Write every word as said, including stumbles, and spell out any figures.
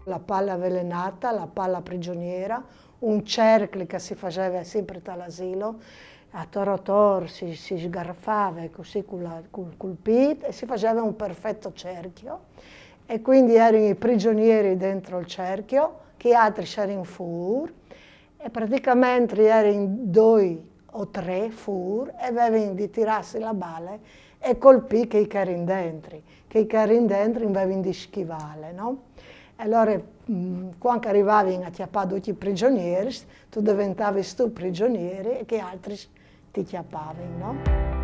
la pala avelenata, la pala prigioniera, un cercli che si faseva sempre tal asilo, ator ator si, si sgarfava cusì cul, cul, cul pît e si faseva un perfetto cerchio. E quindi erin i prigionieri dentro il cerchio, che i altri erin fûr, e praticamente erin doi o tre fûr e vevin di tirâsi la bale e colpî chei che erin dentri, chei che erin dentri vevin di schivâle, no? E alore, mm, cuant che a rivavin a cjapâ ducj i prigionieri, tu deventavis tu prigionieri e chei altris ti cjapavin, no?